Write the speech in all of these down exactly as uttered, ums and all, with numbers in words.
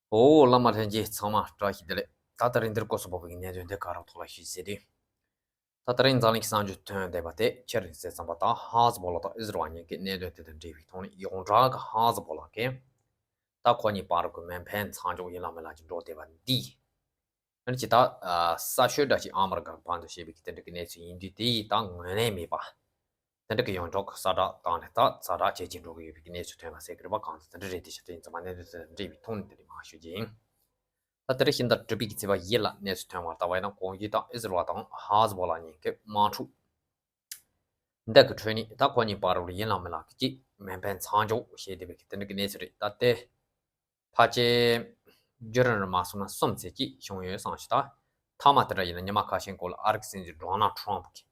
ཨོ། བླ་མ་ལྷན་རྒྱས་ཚང་མ་བཀྲ་ཤིས་བདེ་ལེགས། ད་ད་རིང་འདིར་སྐོར་སོགས་པ་བའི་གནད་དོན་དེ་ག་རོགས་ཐོག་ལ་ཞུས་ཟེར་དུས། ད་ད་རིང་འཛམ་གླིང་གསར་འགྱུར་ཐོན་བསྡད་པ་དེ་ཁྱེད་རང་གསལ་ཙམ་པ་དང་ཧ་ཛི་བོ་ལ་དང་ཨིས་རལ་གཉིས་ཀྱི་གནད་དོན་དེ་དང་འབྲེལ་བའི་ཐོག་ནས་ཡོངས་གྲགས་ཀྱི་ཧ་ཛི་བོ་ལ་གི་ད་ཁོ་གཉིས་བར་གྱི་མེ་འཕེན་མཚམས་འཇོག་ཡིན་ལ་མིན་ལ་ཅིག་འགྲོ་བསྡད་པ་འདི། ཨ་ནི་ཅི་ད་ས་ཤོད་འདྲ་ཅིག་ཨ་མི་རི་ཀ་བར་དུ་བྱས་པའི་གི་དེ་འདྲ་གི་གནས་ཚུལ་ཡིན་དུས་དེ་ཡིས་ད་ངོས་ལེན་མེད་པ། དེ་འདྲ་གི་ཡོངས་གྲགས་ཀྱི་གསལ་བསྒྲགས་བཏང་ནས་ད་གསལ་བསྒྲགས་བྱེད་ཀྱིན་འགྲོ་གི་ཡོད་པའི་གི་གནས་ཚུལ་ཐོན་པ་གསལ་གི་རེད་པ། གང་དུ་དེ་འདྲ་རེད་དེ་ཤ་དེ་ཡིན་ཙམ་པ་གནད་དོན་དེ་དང་འབྲེལ་བའི་ཐོག་ནས་དེ་འདྲ་མ་ཞུ་རྒྱུ་ཡིན། ད་དེ་རིང་ཕྱི་ཟླ་དྲུག་པའི་གི་ཚེས་པ་བཞི་ལ་གནས་ཚུལ་ཐོན་པར་ལྟ་བ་ཡིན་ན་གོང་ཞུས་དང་ཨིས་རལ་དང་ཧ་ཛི་བོ་ལ་གཉིས་ཀྱི་དམག་འཁྲུག་འདི་གི་ཁྲོད་ནས་ད་ཁོ་གཉིས་བར་དུ་ཡིན་ལ་མིན་ལ་གི་ཅིག་མེ་འཕེན་མཚམས་འཇོག་བྱས་བསྡད་པའི་གི་དེ་འདྲ་གི་གནས་ཚུལ་རེད། ད་དེ་ཕལ་ཆེར་བརྒྱུད་རིམ་རིམ་མ་སོང་ན་གསུམ་ཚེ་གཅིག་བྱུང་ཡོད་བསམ་ཞིག་ད། མཐའ་མ་དེ་འདྲ་ཡིན་ན་ཉི་མ་ཁ་ཤས་སྐོར་ལ་ཨ་རིའི་སྲིད་འཛིན་ཌོ་ནལ་ཊམ་ཕ་གིས་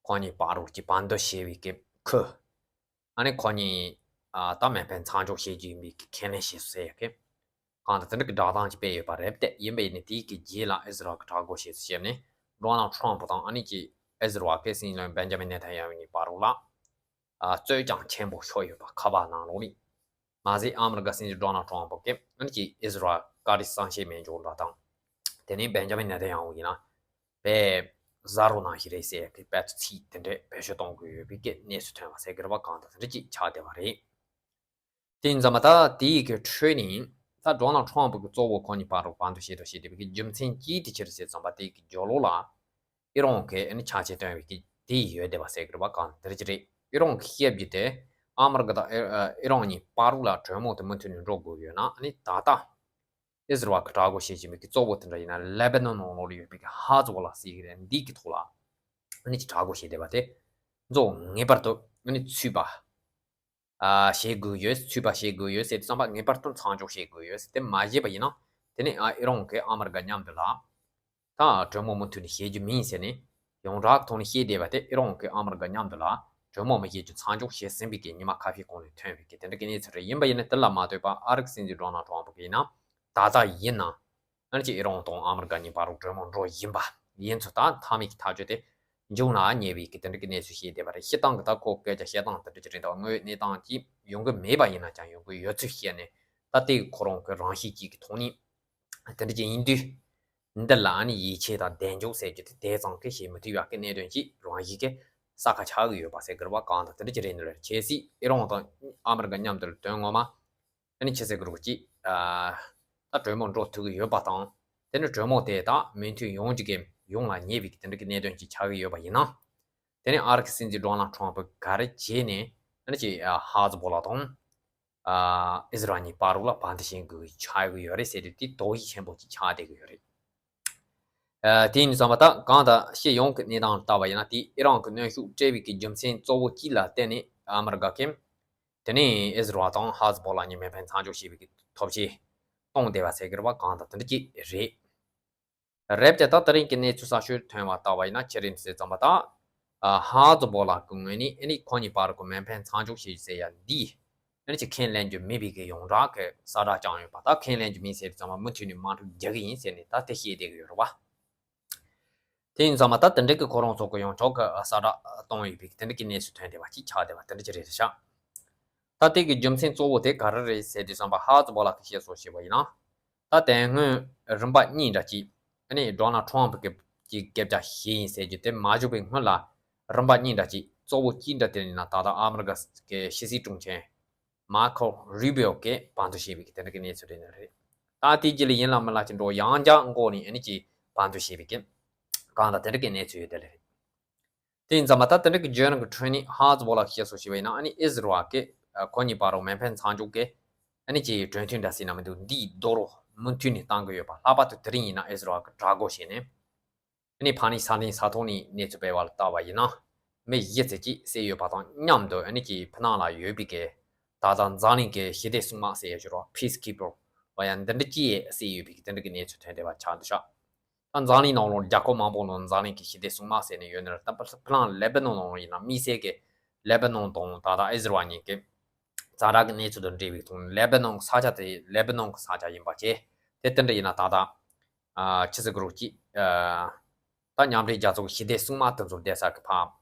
ཁོ་གཉིས་བར་དུ་གྱི་བར་འདུམ་བྱས་པའི་གི་ཁུ། ཨ་ནི་ཁོ་གཉིས་ཨ་ད་མེ་འཕེན་མཚམས་འཇོག་བྱེད་རྒྱུ་ཡིན་པའི་གི་ཁས་ལེན་བྱས་སོང་ཟེར་ཡ་གི། གང་ལྟར་དེ་འདྲ་གི་བསྒྲགས་གཏམ་ཅིག་སྤེལ་ཡོད་པ་རེད་དེ། ཡིན་པ་ཡིན་ན་དེའི་གི་རྗེས་ལ་ཨིས་རལ་གི་དྲག་རྒོལ་བྱས་སོང་ཞེས་ནས་ཌོ་ནལ་ཊམ་ཕ་དང་ཨ་ནི་གི་ཨིས་རལ་གི་སྲིད་བློན་བེན་ཇ་མིན་ནེ་ཐན་ཡ་ཧུ་གཉིས་བར་དུ་ལ། ཨ་རྩོད་རྐྱང་ཆེན་པོ་ཤོར་ཡོད་པ་ཁ་པར་ནང་ལོགས་ནས། མ་ཟད་ཨ་མི་རི་ཀ་སྲིད་འཛིན་ཌོ་ནལ་ཊམ་ཕ་གིས་ཨ་ནི་ཅིག་ཨིས་རལ་བཀའ་དྲིན་བསམ་ཤེས་མེད་འཇོག་འདྲ་དང་། དེ་ནས་བེན་ཇ་མིན་ནེ་ཐན་ཡ་ཧུ་ཡིན་ན་དཔེ་ཟ་རོ་ནང་བཞིན་རེད་ཟེར་གི་དཔེ་ཚིག་དེ་འདྲས་བེད་སྤྱོད་གཏོང་དགོས་ཡོད་པའི་གི་གནས་ཚུལ་ཐོན་པ་གསལ་གི་རེད་པ། གང་ལྟར་དེ་འདྲ་ཅིག་ཆགས་བསྡད་པ་རེད། དེ་ཡིན་ཙང་མ་ད་དེའི་གི་ཁྲོད་ནས་ད་ཌོ་ནལ་ཊམ་ཕ་གིས་གཙོ་བོ་ཁོ་གཉིས་བར་དུ་བར་འདུམ་བྱེད་དུ་བྱེད་བསྡད་པའི་གི་རྒྱུ་མཚན་གཅིག་དེ་ཅི་རེད་ཟེར་ཙམ་པ་དེའི་གི་རྒྱབ་ལོགས་ལ། ཨི་རན་གྱིས་ཨ་ནི་ཆ་ཆེ་བཏོན་པའི་གི་དེ་ཡོད་བསྡད་པ་གསལ་གི་རེད་པ། གང་དེ་ཅི་རེད། ཨི་རན་གྱིས་བཤད་རྒྱུ་དེ་ཨ་མི་རི་ཀ་དང་ཨི་ཨི་རན་གཉིས་བར་ལ་གྲོས་མོལ་དེ་མུ་མཐུད་ནས་འགྲོ་དགོས་ཡོད་ན་ཨ་ནི་ད་ལྟ་ཨིས་རལ་གྱིས་དྲག་རྒོལ་བྱེད་བཞིན་པའི་གི་གཙོ་བོ་དེ་འདྲ་ཡིན་ན་ལེ་བྷ་ནོན་ནང་ལོགས་ལ་ཡོད་པའི་གི་ཧ་ཛི་བོ་ལ་ཟེར་གི་རེད། འདི་གི་ཐོག་ལ་ཨ་ནི་ཅིག་དྲག་རྒོལ་བྱེད་བསྡད་པ་དེ་ཚོ་ངེས་པར་དུ་ཨ་ནི་ཚུད་པ། ཨ་བྱེད་དགོས་ཡོད། ཚུད་པ་བྱེད་དགོས་ཡོད་ཟེར་དུས་ཙམ་པ་ངེས་པར་དུ་མཚམས་འཇོག་བྱེད་དགོས་ཡོད་ཟེར་དེ་མ་བྱས་པ་ཡིན་ན། དེ་ནས་ཨ་ཨི་རན་གྱིས་ཨ་མི་རི་ཀ་མཉམ་དུ་ལ་ད་གྲོས་མོལ་མུ་མཐུད་ནས་བྱེད་རྒྱུ་མིན་ཟེར་ནས་ཡོངས་གྲགས་ཐོག་ནས་བཤད་བསྡད་པ་དེ། ཨི་རན་གྱིས་ཨ་མི་རི་ཀ་མཉམ་དུ་ལ་གྲོས་མོལ་མི་བྱེད་རྒྱུ་མཚམས་འཇོག་བྱས་ཟིན་པའི་གི་ཉི་མ་ཁ་ཤས་གོང་ནས་ཐོན་པའི་གི་དེ་འདྲ་གི་གནས་ཚུལ་རེད། ཡིན་པ་ཡིན་ན་དེ་ལ་མ་ལྟོས་པར་ཨ་རིའི་སྲིད་འཛིན་ཌོ་ནལ་ཊམ་ཕ་གིས་ཡིན་ན་ད་ལྟ་ཡིན་ན། ཨ་ནི་ཅིག་ཨི་རན་དང་ཨ་མི་རི་ཀ་གཉིས་བར་དུ་གྲོས་མོལ་འགྲོ་བཞིན་པ་ཡིན་ཚུལ་དང་མཐའ་མའི་གི་ཐག་གཅོད་དེ་འབྱུང་ན་ཉེ་བའི་གི་དེ་འདྲ་གི་གནས་ཚུལ་བཤད་བསྡད་པ་རེད། སྤྱིར་བཏང་གི་ད་ཁོ་སྐད་ཆ་བཤད་སྟངས་དེ་འདྲ་ཅིག་རེད། ད་དངོས་ཡོད་གནས་སྟངས་ཀྱི་ཡོང་གི་མེད་པ་ཡིན་ན་ཀྱང་ཡོང་གི་ཡོད་ཚུལ་བཤད་ནས་ད་ལྟའི་ཁོ་རང་གི་རང་བཞིན་གཅིག་གི་ཐོག་ནས་དེ་འདྲ་ཅིག་ཡིན་དུས། འདི་ལ་ཨ་ནི་ཡིད་ཆེས་དང་གདེང་འཇོག་ཟེར་རྒྱུ་དེ་དེ་ཙམ་གི་བྱེད་མི་ཐུབ་ཡག་གི་གནད་དོན་ཅིག་རང་བཞིན་གི་གསལ་ཁ་ཆགས་གི་ཡོད་པ་གསལ་གི་རེད་པ། གང་ལྟར་དེ་འདྲ་ཅིག་རེད་ནི་རེད། གལ་སྲིད་ཨི་རན་དང་ཨ་མི་རི་ཀ་མཉམ་དུ་དོན་ངོ་མ་ཨ་ནི་ཕྱི་སྲིད་གུ་རུ་གཅིག་ཨ་ད་གྲོས་མོལ་འགྲོ་ཐུབ་ཀྱི་ཡོད་པ་དང་། དེ་ནི་གྲོས་མོལ་དེ་དག་མུ་མཐུད་ཡོང་རྒྱུ་གི་ཡོང་ལ་ཉེ་བའི་གི་དེ་འདྲ་གི་གནད་དོན་ཅིག་ཆགས་ཀྱི་ཡོད་པ་ཡིན་ན། དེ་ནི་ཨ་རི་གི་སྲིད་འཛིན་ཌོ་ནལ་ཊམ་ཕ་ག་རེ་བྱས་ནས་ཨ་ནི་ཅིག་ཨ་ཧ་ཛི་བོ་ལ་དང་ཨ་ཨིས་རལ་གཉིས་བར་ལ་བར་འདུམ་བྱེད་དགོས་ཀྱི་ཆགས་ཀྱི་ཡོད་རེད་ཟེར་དུས་དེ་དོགས་གཞི་ཆེན་པོ་ཅིག་ཆགས་བསྡད་ཀྱི་ཡོད་རེད། ཨ་དེ་ཡིན་དུས་ཙམ་པ་ད་གང་ལྟར་སྤྱི་ཡོངས་ཀྱི་གནས་སྟངས་ལ་ལྟ་བ་ཡིན་ན་དེ་ཨི་རན་གྱིས་གནོན་ཤུགས་སྤྲད་པའི་གི་རྒྱུ་མཚན་གཙོ་བོ་གཅིག་ལ་བརྟེན་ནས་ཨ་མི་རི་ཀ་གིས་དེ་ནས་ཨིས་རལ་དང་ཧ་ཛི་བོ་ལ་གཉིས་མེ་འཕེན་མཚམས་འཇོག་བྱེད་པའི་གི་ཐབས་ཤེས་གཏོང་བསྡད་པ་ཟེར་གི་རེད་པ། གང་ལྟར་དེ་འདྲ་ཅིག་རེད། རེད་དེ་ད་དེ་རིང་གི་གནས་ཚུལ་གསར་ཤོས་ཐོན་པ་ལྟ་བ་ཡིན་ན་ཅི་རེད་ཟེར་ཙམ་པ་ད། ཨ་ཧ་ཛི་བོ་ལ་གི་ངོས་ནས་ཨ་ནི་ཁོ་གཉིས་བར་གྱི་མེ་འཕེན་མཚམས་འཇོག་བྱེད་ཟེར་ཡ་འདི་ཨ་ནི་ཅིག་ཁས་ལེན་རྒྱུ་མེད་པའི་གི་ཡོངས་གྲགས་ཀྱི་གསལ་བསྒྲགས་བསྐྱངས་ཡོད་པ། ད་ཁས་ལེན་རྒྱུ་མིན་ཟེར་ཙམ་པ་མུ་མཐུད་ནས་དམག་འཁྲུག་རྒྱག་གི་ཡིན་ཟེར་ནས་ད་དེ་བཤད་བསྡད་གི་ཡོད་རེད་པ། དེ་ཡིན་ཙང་མ་ད་དེ་འདྲ་གི་ཁོ་རང་ཚོ་གི་ཡོངས་གྲགས་ཀྱི་གསལ་བསྒྲགས་གཏོང་ཡོད་པའི་དེ་འདྲ་གི་གནས་ཚུལ་ཐོན་བསྡད་པ་ཅིག་ཆགས་བསྡད་པ་དེ་འདྲ་ཅིག་རེད་ཤག་ད་དེ་གི་རྒྱུ་མཚན་གཙོ་བོ་དེ་ག་རེ་རེད་ཟེར་དུས་ཙམ་པ་ཧ་ཛི་བོ་ལ་གིས་བཤད་སོང་ཞེས་པ་ཡིན་ན། ད་དེ་སྔོན་རིམ་པ་གཉིས་འདྲ་ཅིག་ཨ་ནི་ཌོ་ནལ་ཊམ་ཕ་གི་གི་སྐད་ཆ་བཤད་ཡིན་ཟེར་རྒྱུ་དེ་མ་བཞུགས་པའི་སྔོན་ལ་རིམ་པ་གཉིས་འདྲ་ཅིག་གཙོ་བོ་གཅིག་འདྲ་དེ་ཡིན་ན་ད་ལྟ་ཨ་མི་རི་ཀ་གི་ཕྱི་སྲིད་དྲུང་ཆེ་མར་ཁོ་རུ་བྷི་ཨོ་གིས་བར་འདུམ་བྱས་པའི་གི་དེ་འདྲ་གི་གནས་ཚུལ་རེད་ནི་རེད། ད་དེའི་རྗེས་ལ་ཡིན་ལ་མིན་ལ་ཅིག་འགྲོ་ཡང་བསྐྱར་འགོ་ནས་ཨ་ནི་ཅིག་བར་འདུམ་བྱས་པའི་གི་གང་ལྟར་དེ་འདྲ་གི་གནས་ཚུལ་ཡོད་དེ་རེད། དེ་ཡིན་ཙང་མ་ད་དེ་འདྲ་གི་བརྒྱུད་རིམ་གི་ཁྲོད་ནས་ཧ་ཛི་བོ་ལ་གིས་བཤད་སོང་ཞེས་པ་ཡིན་ན་ཨ་ནི་ཨིས་རལ་གིས་ཁོ་གཉིས་བར་ལ་མེ་འཕེན་མཚམས་འཇོག་གི་ཨ་ནི་ཅིག་གྲོས་མཐུན་འདྲ་ཟེར་ན་མི་འདུག་འདིའི་རྡོ་རུ་མུ་མཐུད་ནས་བཏང་གི་ཡོད་པ། ལྷག་པར་དུ་དེ་རིང་ཡིན་ན་ཨིས་རལ་གིས་དྲག་རྒོལ་བྱས་ནས་ཨ་ནི་ཕ་ནི་ས་གནས་ས་ཐོག་ནས་གནས་ཚུལ་སྤེལ་བ་ལ་ལྟ་བ་ཡིན་ན་མི་བཞི་ཙམ་ཅིག་བསད་ཡོད་པ་དང་མཉམ་དུ་ཨ་ནི་ཅིག་ཕྱི་ནང་ལ་ཡོད་པའི་གི་ད་ལྟ་འཛམ་གླིང་གི་ཞི་བདེ་སྲུང་དམག་ཟེར་ཡ་ཞིག་རོ། Peacekeeper་ལ་ཡང་འདི་འདྲ་ཅིག་བསད་ཡོད་པའི་གི་དེ་འདྲ་གི་གནས་ཚུལ་ཐོན་བསྡད་པ་ཆགས་འདུག་ཤག་ད་འཛམ་གླིང་ནང་ལོགས་རྒྱལ་ཁབ་མང་པོ་ནང་འཛམ་གླིང་གི་ཞི་བདེ་སྲུང་དམག་ཟེར་ནས་ཡོད་ནི་རེད། ད་ཕ་ཕ་ལང་ལེ་བྷ་ནོན་ནང་ཡིན་ན་དམིགས་བསལ་གྱི་ལེ་བྷ་ནོན་དང་ད་ལྟ་ཨིས་རལ་གཉིས་ཀྱི་ཛ་དྲག་གི་གནས་ཚུལ་དང་འབྲེལ་བའི་ཐོག་ནས་ལེ་བྷ་ནོན་གྱི་ས་ཆ་དེ་ལེ་བྷ་ནོན་གྱི་ས་ཆ་ཡིན་པ་བྱས། དེ་དེ་འདྲ་ཡིན་ན་ད་ལྟ་ཨ་ཕྱི་སྲིད་གུ་རུ་གཅིག་ཨ་ད་མཉམ་འབྲེལ་རྒྱལ་ཚོགས་ཀྱི་ཞི་བདེ་སྲུང་དམག་དེ་ཚོ་བསྡད་ས་གི་ཕ་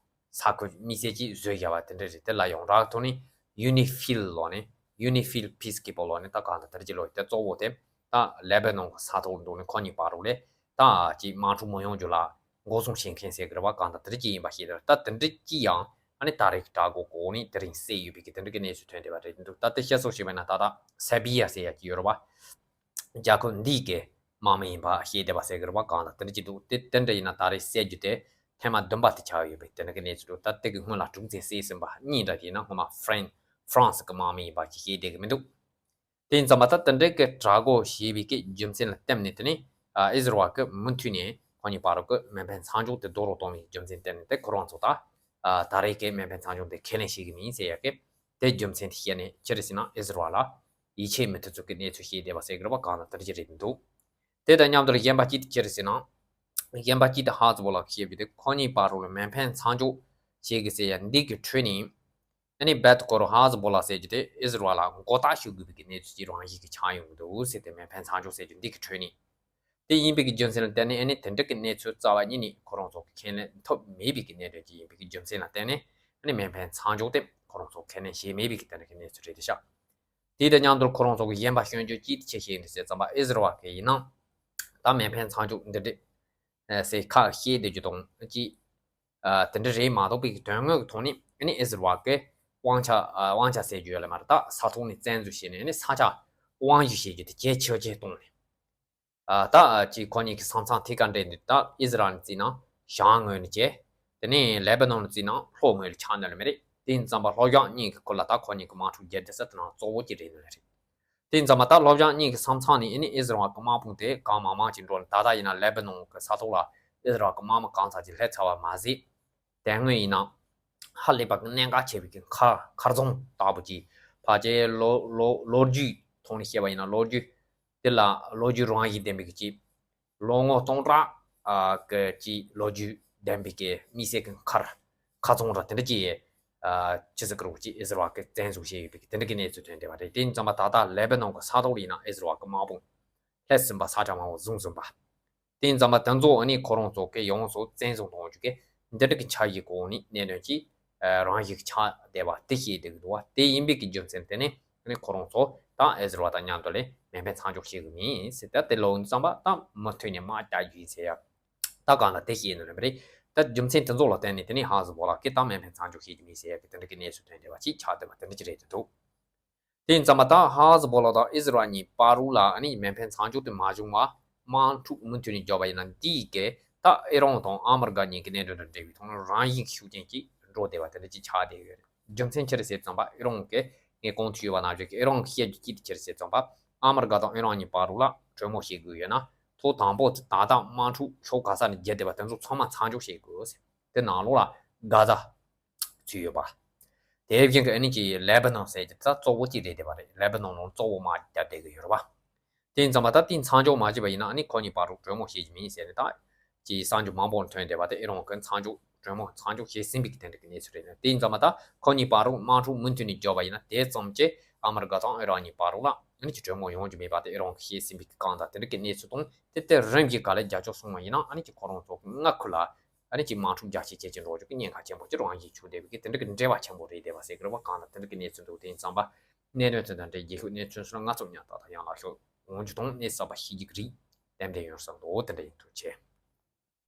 ས་ཁུལ་དམིགས་བསལ་གྱིས་བཟོས་བཞག་པ་དེ་འདྲ་རེད། དེ་ལ་ཡོངས་གྲགས་ཐོག་ནས་ཡུ་ནི་ཕིལ་ལོ་ནས་ཡུ་ནི་ཕིལ་Peacekeeper་ལོ་ནས་ད་གང་ལྟར་དེ་འདྲ་ཅིག་ལོ་དེ་གཙོ་བོ་དེ། ད་ལེ་བྷ་ནོན་གྱི་ས་ཐོག་འདུག་ནས་ཁོ་གཉིས་བར་དུ་ལས་ད་ཅིག་དམག་འཁྲུག་མི་ཡོང་རྒྱུ་ལ་འགོག་སྲུང་བྱེད་མཁན་ཟེར་གི་རེད་བ། གང་ལྟར་དེ་འདྲ་ཅིག་ཡིན་པ་ཤེས་དེ་རེད། ད་དེ་འདྲ་ཅིག་ཡང་ཨ་ནི་ད་རེས་ཀྱི་དྲག་རྒོལ་གོ་ནི་དེ་རིང་སད་ཡོད་པའི་གི་དེ་འདྲ་གི་གནས་ཚུལ་ཐོན་བསྡད་པ་རེད་འདུག་ད་དེ་བཤད་སྲོལ་ཞིག་བྱས་ན་ད་ད་སེར་བྷི་ཡ་ཟེར་ཡ་ཅིག་ཡོད་རེད་བ། རྒྱལ་ཁབ་འདིའི་གི་དམག་མི་ཡིན་པ་ཤེས་བསྡད་པ་ཟེར་གི་རེད་བ། གང་ལ་དེ་འདྲ་ཅིག་འདུག་དེ་དེ་འདྲ་ཡིན་ན་ད་རེས་སད་རྒྱུ་དེ་ཐེངས་མ་བདུན་པ་དེ་ཆགས་ཡོད་པའི་དེ་འདྲ་གི་གནས་ཚུལ་འདུག་ད་དེ་གི་སྔོན་ལ་དྲུག་ཚེ་སད་ཟིན་པ་གཉིས་འདྲ་ཡིན་ན་སྔོན་མ་ཧྥ་རན་ཧྥ་རན་སི་གི་དམག་མི་ཡིན་པ་ཅིག་ཤེས་བསྡད་གི་མི་འདུག་དེ་ཡིན་ཙམ་པ་ད་དེ་འདྲའི་གི་དྲག་རྒོལ་བྱས་པའི་གི་རྒྱུ་མཚན་ལ་བརྟེན་ནས་དེ་ནི་ཨ་ཨི་ཟི་རལ་གི་མུ་མཐུད་ནས་ཁོ་གཉིས་བར་གི་མེ་འཕེན་མཚམས་འཇོག་དེ་རྡོག་རོལ་གཏོང་བའི་རྒྱུ་མཚན་བརྟེན་ནས་དེ་ཁོ་རང་ཚོ་ད་ཨ་ད་རེས་གི་མེ་འཕེན་མཚམས་འཇོག་དེ་ཁས་ལེན་བྱེད་གི་མིན་ཟེར་ཡ་གི་དེ་རྒྱུ་མཚན་དེ་བཤད་ནས་ཅི་རེད་ཟེར་ན་ཨི་ཟི་རལ་ལ་ཡིད་ཆེས་མི་ཐུབ་ཚུལ་གི་གནས་ཚུལ་བཤད་བསྡད་པ་ཟེར་གི་རེད་བ། གང་ལ་དེ་འདྲ་ཅིག་རེད་འདུག་དེ་དང་མཉམ་དུ་གཞན་པ་གཅིག་དེ་ཅི་རེད་ཟེར་ན། གཞན་པ་གཅིག་དེ་ཧ་ཟི་བོ་ལ་བཤད་རྒྱུ་དེ་ཁོ་གཉིས་བར་དུ་ལ་མེ་འཕེན་མཚམས་འཇོག་བྱེད་གི་ཟེར་ཡ་འདི་གི་ཁྲོད་ནས། ཨ་ནི་བེད་ཀོ་རོ་ཧ་ཟི་བོ་ལ་ཟེར་རྒྱུ་དེ་ཨི་ཟི་རལ་ལ་མགོ་བཏགས་ཞུ་དགོས་པའི་གི་གནས་ཚུལ་ཅིག་རང་བཞིན་གྱི་ཆགས་ཡོང་གི་འདུག་ཟེར་ཏེ་མེ་འཕེན་མཚམས་འཇོག་ཟེར་རྒྱུ་འདི་གི་ཁྲོད་ནས། དེ་ཡིན་པའི་གི་རྒྱུ་མཚན་ལ་བརྟེན་ནས་ཨ་ནི་དེ་འདྲ་གི་གནས་ཚུལ་རྩ་བ་ཉིད་ནས་ཁོ་རང་ཚོ་གི་ཁས་ལེན་ཐུབ་མེད་པའི་གི་གནད་དོན་ཅིག་ཡིན་པའི་གི་རྒྱུ་མཚན་ལ་བརྟེན་ནས་ཨ་ནི་མེ་འཕེན་མཚམས་འཇོག་དེ་ཁོ་རང་ཚོ་ཁས་ལེན་བྱས་མེད་པའི་གི་དེ་འདྲ་གི་གནས་ཚུལ་རེད་དེ་ཤག་དེ་དང་མཉམ་དུ་ཁོ་རང་ཚོ་གི་གཞན་པ་སྐྱོན་བརྗོད་ཅིག་དེ་ཆེ་ཤེས་ནས་ཟེར་ཙམ་པ་ཨི་ཟི་རལ་གི་ཡིན་ན་ད་མེ་འཕེན་མཚམས་འཇོག་འདི་འདྲ་ཟེར་ཁ་བཤད་བསྡད་རྒྱུ་དང་ཅིག་ཨ་དེ་འདྲ་རེད་མ་གཏོགས་པའི་དོན་དངོས་ཀྱི་ཐོག་ནས་ཨ་ནི་ཨི་ཟི་རལ་གི་དབང་ཆ་ཨ་དབང་ཆ་ཟེར་རྒྱུ་ཡོད་ལ་མ་རེད། ད་ས་ཐོག་ནས་བཙན་འཛུལ་བྱས་ནས་ཨ་ནི་ས་ཆ་དབང་བསྒྱུར་བྱེད་རྒྱུ་དེ་གལ་ཆེ་ཆེ་གཏོང་ནས་ཨ་ད་ཅིག་ཁོ་གཉིས་ཀྱི་ས་མཚམས་ཐད་ཀར་འབྲེལ་འདུག་ད་ཨི་ཟི་རལ་ནས་བརྩིས་ན་བྱང་ངོས་ནས་བྱས། དེ་ནས་ལེ་བྷ་ནོན་ནས་བརྩིས་ན་ལྷོ་ངོས་ལ་ཆགས་ནི་ལ་མི་རེད། དེ་ཡིན་ཙམ་པ་ལྷོ་བྱང་གཉིས་ཀྱི་ཁུལ་ལ་ད་ཁོ་གཉིས་ཀྱི་དམག་འཁྲུག་རྒྱག་བསྡད་ས་དེ་ནང་གཙོ་བོ་གཅིག་རེད་ནི་ལ་རེད། དེ་ཡིན་ཙམ་པ་ད་ལྷོ་བྱང་གཉིས་ཀྱི་ས་མཚམས་ནས་ཨ་ནི་ཨི་ཟི་རལ་གྱི་དམག་དཔུང་དེ་གང་མང་མང་ཅིག་འགྲོ་ནས་ད་ལྟ་ཡིན་ན་ལེ་བྷ་ནོན་གྱི་ས་ཐོག་ལ་ཨི་ཟི་རལ་གྱི་དམག་མི་གང་ཙམ་ཅིག་སླེབས་ཚར་བ་མ་ཟད། དེ་སྔོན་ཡིན་ན་ཧ་ལས་པ་གི་གནད་འགག་ཆེ་བའི་གི་མཁར་མཁར་རྫོང་ལྟ་བུ་ཅིག་ཕལ་ཆེར་ལོ་ལོ་ལོ་རྒྱུས་ཐོག་ནས་བཤད་པ་ཡིན་ན་ལོ་རྒྱུས་དེ་ལ་ལོ་རྒྱུས་རང་བཞིན་ལྡན་པའི་གི་ཅིག་ལོ་ངོ་སྟོང་ཕྲག་ཨ་གི་ཅིག་ལོ་རྒྱུས་ལྡན་པའི་གི་མི་སེར་གི་མཁར་མཁར་རྫོང་ར་དེ་འདྲ་ཅིག་ཨ་ཅི་ཟེར་གི་རེད་ཅིག་ཨི་ཟི་རལ་གི་བཙན་འཛུལ་བྱས་ཡོད་པའི་གི་དེ་འདྲ་གི་གནས་ཚུལ་ཐོན་བསྡད་པ་རེད། དེ་ཡིན་ཙམ་པ་ད་ལྟ་ལེ་བྷ་ནོན་གི་ས་ཐོག་ལ་ཡིན་ན་ཨི་ཟི་རལ་གི་དམག་དཔུང་སླེབས་ཟིན་པ་ས་ཆ་མང་པོ་བཟུང་ཟིན་པ། དེ་ཡིན་ཙམ་པ་དེ་ཚོ་ཨ་ནི་ཁོ་རང་ཚོ་གི་ཡོངས་སུ་བཙན་བཟུང་གཏོང་རྒྱུ་གི་འདི་འདྲ་གི་འཆར་གཞི་གོ་ནི་གནད་དོན་གྱི་རང་བཞིན་ཆགས་བསྡད་པ་དེ་ཤེས་བསྡད་ཀྱི་འདུག་བ། དེ་ཡིན་པའི་གི་རྒྱུ་མཚན་དེ་ནི་ཨ་ནི་ཁོ་རང་ཚོ་དང་ཨི་ཟི་རལ་དང་མཉམ་དུ་ལས་མེ་འཕེན་མཚམས་འཇོག་བྱེད་གི་མིན་ཟེར་ད་དེ་ལོ་ཙམ་པ་དང་མུ་མཐུད་ནས་དམག་རྒྱག་རྒྱུ་ཡིན་ཟེར་ཡ། ད་གང་ལ་དེ་ཤེས་ནི་རེད་མ་རེད། ད་རྒྱུ་མཚན་དེ་ཚོ་ལ་བརྟེན་ནས་དེ་ནི་ཧ་ཟི་བོ་ལ་གི་དང་མེ་འཕེན་མཚམས་འཇོག་བྱེད་ཀྱི་མིན་ཟེར་ཡ་གི་དེ་འདྲ་གི་གནས་ཚུལ་ཐོན་བསྡད་པ་ཅིག་ཆགས་བསྡད་པ་དེ་འདྲ་ཅིག་རེད་འདུག་དེ་ཡིན་ཙམ་པ་ད་ཧ་ཟི་བོ་ལ་དང་ཨི་ཟི་རལ་གཉིས་བར་དུ་ལ་ཨ་ནི་མེ་འཕེན་མཚམས་འཇོག་དེ་མ་བྱུང་བ་དམག་འཁྲུག་མུ་མཐུད་ནས་བརྒྱབ་པ་ཡིན་ན་འདིའི་གི་ད་ཨི་རན་དང་ཨ་མི་རི་ཀ་གཉིས་ཀྱི་གནད་དོན་དང་འབྲེལ་བའི་ཐོག་ནས་རང་བཞིན་གྱི་ཤུགས་རྐྱེན་ཅིག་འགྲོ་བསྡད་པ་དེ་འདྲ་ཅིག་ཆགས་བསྡད་ཡོད་རེད། རྒྱུ་མཚན་ཅི་རེད་ཟེར་ཙམ་པ་ཨི་རན་གི་ངས་གོང་དུ་ཞུས་པ་ནང་བཞིན་གི་ཨི་རན་གི་བཤད་རྒྱུ་ཅི་དེ་ཅི་རེད་ཟེར་ཙམ་པ་ཨ་མི་རི་ཀ་དང་ཨི་རན་གཉིས་བར་དུ་ལ་གྲོས་མོལ་བྱེད་དགོས་ཡོད་ན་ཐོག་དང་པོ་དེ་ད་ལྟ་དམག་འཁྲུག་ཕྱོགས་ག་ས་ནས་བརྒྱབ་བསྡད་པ་དེ་ཚོ་ཚང་མ་མཚམས་འཇོག་བྱེད་དགོས་ཟེར། དེ་ནང་ལོགས་ལ་གྷ་ཛ་ཚུད་ཡོད་པ། དེ་བཞིན་གྱི་ཨ་ནི་ཀྱི་ལེ་བྷ་ནོན་ཟེར་གྱི་ད་གཙོ་བོ་གཅིག་རེད་བསྡད་པ་རེད། ལེ་བྷ་ནོན་ནང་གཙོ་བོ་དམག་རྒྱག་བསྡད་ཀྱི་ཡོད་རེད་པ། དེ་ཡིན་ཙང་མ་ད་དེ་མཚམས་འཇོག་མ་བྱས་པ་ཡིན་ན་ཨ་ནི་ཁོ་གཉིས་བར་དུ་གྲོས་མོལ་བྱེད་ཀྱི་མིན་ཟེར་ནས་ད་ཀྱི་གསར་འགྱུར་མང་པོ་ཐོན་བསྡད་པ་དེ་ཨི་རན་གྱི་མཚམས་འཇོག་གྲོས་མོལ་མཚམས་འཇོག་བྱས་ཟིན་པའི་གི་དེ་འདྲ་གི་གནས་ཚུལ་རེད། དེ་ཡིན་ཙང་མ་ད་ཁོ་གཉིས་བར་དུ་དམག་འཁྲུག་མུ་མཐུད་ནས་བརྒྱབ་པ་ཡིན་ན་དེ་ཙམ་གྱིས་ཨ་མི་རི་ཀ་དང་ཨི་རན་གཉིས་བར་དུ་ལ་ཨ་ནི་ཀྱི་གྲོས་མོལ་ཡོང་རྒྱུ་མེད་པ་དེ་ཨི་རན་གྱིས་ཤེས་ཟིན་པའི་གི་གང་ལྟར་དེ་འདྲ་གི་གནས་ཚུལ་དང་དེ་དེ་རིམ་བཞིན་ག་ལེར་རྒྱབ་སྐྱོར་སོང་བ་ཡིན་ན་ཨ་ནི་ཀྱི་ཁོ་རང་ཚོ་གི་མངའ་ཁུལ་ལ་ཨ་ནི་ཅིག་དམག་འཁྲུག་རྒྱག་ཆེད་བྱེད་ཀྱི་འགྲོ་རྒྱུ་གི་ཉེན་ཁ་ཆེན་པོ་ཅིག་རང་བཞིན་བྱུང་བསྡད་པའི་གི་དེ་འདྲ་གི་འབྲེལ་བ་ཆེན་པོ་རེད་བསྡད་པ་ཟེར་གི་རེད་བ། གང་ལྟར་དེ་འདྲ་གི་གནས་ཚུལ་འདུག་དེ་ཡིན་ཙང་པ་གནད་དོན་དེ་དང་འབྲེལ་རྒྱལ་ཁབ་གནས་ཚུལ་སོགས་ལ་ང་ཚོ་ཉག་ཏག་ཏག་ཡང་ལ་ཤོག་འོང་རྒྱུ་དང་གནས་ཚུལ་གསར་པ་ཤེས་རྒྱུ་གི་རིགས་ཏན་ཏན་ཡོང་བསམ་འདུག་དེ་འདྲ་ཡིན། ཐུགས་རྗེ་ཆེ།